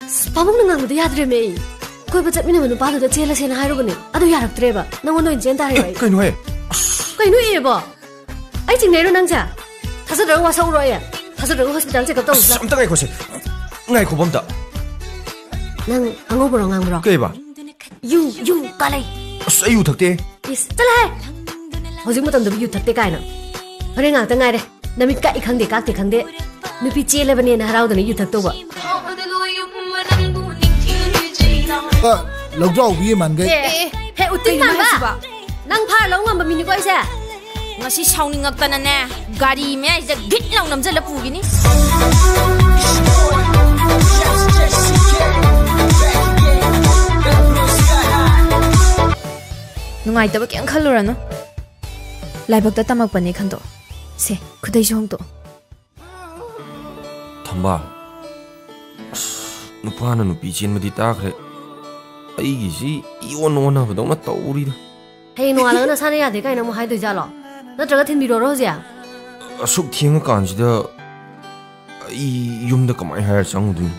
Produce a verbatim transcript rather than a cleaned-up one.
ꯑꯁ, ꯄꯥꯕꯨꯡꯅ ꯉꯥꯡꯕꯗ ꯌꯥꯗ꯭ꯔꯦꯃꯦ ꯑꯩ꯫ ꯀꯣꯏꯕ ꯆꯠꯃꯤꯟꯅꯕ ꯅꯨꯄꯥꯗꯨꯗ ꯆꯦꯜꯂꯁꯦꯅ ꯍꯥꯏꯔꯨꯕꯅꯦ, ꯑꯗꯨ ꯌꯥꯔꯛꯇ꯭ꯔꯦꯕ꯫ ꯅꯪꯉꯣꯟꯗ ꯑꯣꯏꯅ ꯆꯦꯟ ꯇꯥꯔꯦꯕ ꯑꯩ꯫ ꯀꯩꯅꯣꯍꯦ? ꯀꯩꯅꯣ ꯏꯌꯦꯕꯣ? ꯑꯩ ꯆꯤꯡꯅꯩꯔꯣ ꯅꯪꯁꯦ? ꯊꯥꯖꯗ꯭ꯔꯒ ꯋꯥꯁꯛꯎꯔꯣ ꯑꯩ? ꯊꯥꯖꯗ꯭ꯔꯒ ꯍꯣꯁꯄꯤꯇꯥꯜ ꯆꯦꯛꯑꯞ ꯇꯧꯁꯤꯔꯥ? ꯑꯁ, ꯑꯝꯇ ꯉꯥꯏꯈꯣꯁꯦ꯫ ꯉꯥꯏꯈꯣꯕ ꯑꯝꯇ꯫ ꯅꯪ ꯑꯉꯧꯕꯔꯣ ꯉꯥꯡꯕ꯭ꯔꯣ? ꯀꯩꯕ? ꯌꯨ, ꯌꯨ, ꯀꯥꯂꯩ꯫ ꯑꯁ, ꯑꯩ ꯌꯨ ꯊꯛꯇꯦ꯫ ꯏꯁ, ꯆꯠꯂꯍꯦ! ꯍꯧꯖꯤꯛ ꯃꯇꯝꯗꯕꯨ ꯌꯨ ꯊꯛꯇꯦ ꯀꯥꯏꯅ꯫ ꯍꯣꯔꯦꯟ ꯉꯥꯛꯇ ꯉꯥꯏꯔꯦ꯫ ꯅꯃꯤꯠ ꯀꯥꯛꯏ ꯈꯪꯗꯦ, ꯀꯥꯛꯇꯦ ꯈꯪꯗꯦ꯫ ꯅꯨꯄꯤ ꯆꯦꯜꯂꯕꯅꯦꯅ ꯍꯔꯥꯎꯗꯅ ꯌꯨ ꯊꯛꯇꯧꯕ꯫ ꯑ, ꯂꯧꯖꯥꯎꯕꯤ ꯃꯥꯟꯈꯩ꯫ ꯑꯦ, ꯑꯦ, ꯍꯦ, ꯎꯇꯤꯟ ꯀꯩꯅꯣ ꯃꯥꯟꯕ! ꯍꯥꯏꯁꯤꯕꯣ? ꯅꯪ ꯐꯥꯔ ꯂꯧ ꯉꯝꯕ ꯃꯤꯅꯤꯀꯣ ꯑꯩꯁꯦ? ꯉꯁꯤ ꯁꯥꯎꯅꯤꯡꯉꯛꯇꯅꯅꯦ, ꯒꯥꯔꯤ ꯃꯌꯥꯏꯁꯤꯗ ꯒꯤꯠ ꯂꯥꯎ ꯅꯝꯁꯤꯜꯂ ꯄꯨꯈꯤꯅꯤ꯫ ꯅꯨꯡꯉꯥꯏꯇꯕ ꯀꯩꯝ ꯈꯜꯂꯨꯔꯅꯨ꯫ ꯂꯥꯏꯕꯛꯇ ꯇꯝꯃꯛꯄꯅꯦ ꯈꯟꯗꯣꯛꯑꯣ꯫ ꯁꯦ, ꯈꯨꯗꯩꯁꯨ ꯍꯣꯡꯗꯣꯛꯑꯣ꯫ ꯊꯝꯕꯥꯜ, ꯑꯁ, ꯅꯨꯄꯥꯅ ꯅꯨꯄꯤ ꯆꯦꯟꯕꯗꯤ ꯇꯥꯈ꯭ꯔꯦ꯫ ꯑꯩꯒꯤꯁꯤ ꯏꯑꯣꯟ ꯑꯣꯟꯅꯕꯗꯧꯅ ꯇꯧꯔꯤꯗ꯫ ꯍꯌꯦꯡ ꯅꯣꯡꯉꯥꯜꯂꯒ ꯅꯁꯥꯅ ꯌꯥꯗꯦ ꯀꯥꯏꯅ ꯑꯃꯨꯛ ꯍꯥꯏꯗꯣꯏꯖꯥꯠꯂꯣ? ꯅꯠꯇ꯭ꯔꯒ ꯊꯤꯟꯕꯤꯔꯣꯔꯣ ꯍꯧꯖꯤꯛ? ꯑꯁꯨꯛ ꯊꯦꯡꯉꯀꯥꯟꯁꯤꯗ ꯑꯩ ꯌꯨꯝꯗ ꯀꯃꯥꯏꯅ ꯍꯥꯏꯔ ꯆꯪꯉꯨꯗꯣꯏꯅꯣ?